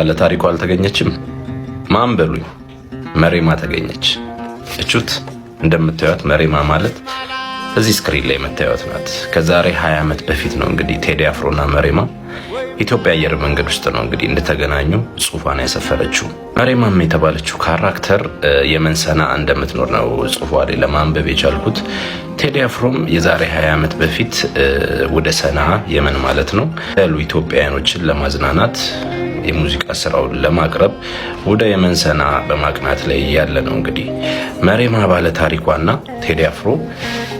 ባለታሪኳ አልተገኘችም? ማን በሉኝ፣ መሬማ ተገኘች። እቹት እንደምታዩት መሬማ ማለት እዚህ screen ላይ የምታዩት ናት። ከዛሬ 20 ዓመት በፊት ነው እንግዲህ ቴዲ አፍሮና መሬማ ኢትዮጵያ አየር መንገድ ውስጥ ነው እንግዲህ እንደተገናኙ ጽሁፏን ያሰፈረችው። መሬማም የተባለችው character የመን ሰና እንደምትኖር ነው ጽሁፏ ላይ ለማንበብ የቻልኩት። ቴዲ አፍሮም የዛሬ 20 ዓመት በፊት ወደ ሰና የመን ማለት ነው ያሉ ኢትዮጵያውያኖችን ለማዝናናት የሙዚቃ ስራውን ለማቅረብ ወደ የመን ሰና በማቅናት ላይ ያለ ነው እንግዲህ መሬማ ባለ ታሪኳና ቴዲ አፍሮ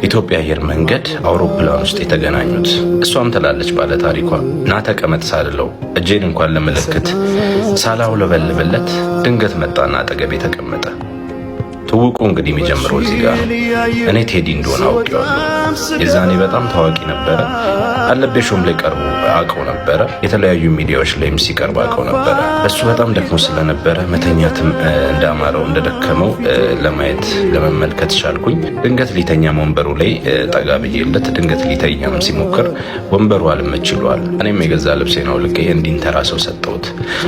ኢትዮጵያ አየር መንገድ አውሮፕላን ውስጥ የተገናኙት። እሷም ትላለች ባለ ታሪኳ፣ ና ተቀመጥ ሳልለው እጄን እንኳን ለምልክት ሳላውለበልብለት ድንገት መጣና አጠገቤ ተቀመጠ። ትውውቁ እንግዲህ የሚጀምረው እዚህ ጋር ነው። እኔ ቴዲ እንደሆነ አውቄዋለሁ። የዛኔ በጣም ታዋቂ ነበረ። አለቤ show ም ላይ ቀርቦ አውቀው ነበረ። የተለያዩ ሚዲያዎች ላይም ሲቀርብ አውቀው ነበረ። እሱ በጣም ደክሞ ስለነበረ መተኛትም እንዳማረው እንደደከመው ለማየት ለመመልከት ቻልኩኝ። ድንገት ሊተኛም ወንበሩ ላይ ጠጋ ብዬለት ድንገት ሊተኛም ሲሞክር ወንበሩ አልመች ይለዋል። እኔም የገዛ ልብሴን አውልቄ እንዲንተራሰው ሰጠሁት።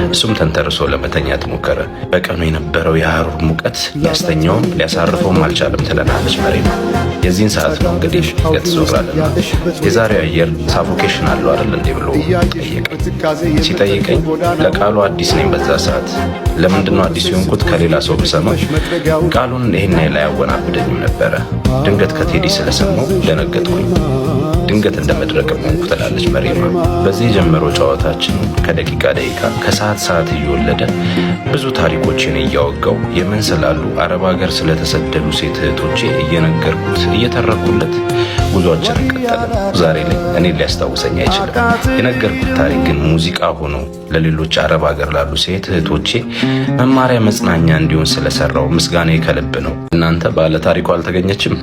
እሱም ተንተርሶ ለመተኛት ሞከረ። በቀኑ የነበረው የሐሩር ሙቀት ሊያስተኛውም ሊያሳርፈውም አልቻለም ትለናለች መሬማ። የዚህን ሰዓት ነው እንግዲህ ገጽ ዞራልና የዛሬው አየር suffocation አለው አይደል እንዴ ብሎ ጠየቀኝ። ሲጠይቀኝ ለቃሉ አዲስ ነኝ በዛ ሰዓት። ለምንድን ነው አዲስ የሆንኩት? ከሌላ ሰው ብሰማ ቃሉን ይህን ያህል አያወናብደኝም ነበረ። ድንገት ከቴዲ ስለሰማው ደነገጥኩኝ። ድንገት እንደ መድረቅም ሆንኩ ትላለች መሬማ። በዚህ የጀመረው ጨዋታችን ከደቂቃ ደቂቃ ከሰዓት ሰዓት እየወለደ ብዙ ታሪኮችን እያወጋው የመን ስላሉ አረብ ሀገር ስለተሰደዱ ሴት እህቶቼ እየነገርኩት እየተረኩለት ጉዟችንን ቀጠልን። ዛሬ ላይ እኔን ሊያስታውሰኝ አይችልም። የነገርኩት ታሪክ ግን ሙዚቃ ሆኖ ለሌሎች አረብ ሀገር ላሉ ሴት እህቶቼ መማሪያ መጽናኛ እንዲሆን ስለሰራው ምስጋናዬ ከልብ ነው። እናንተ ባለ ታሪኳ አልተገኘችም?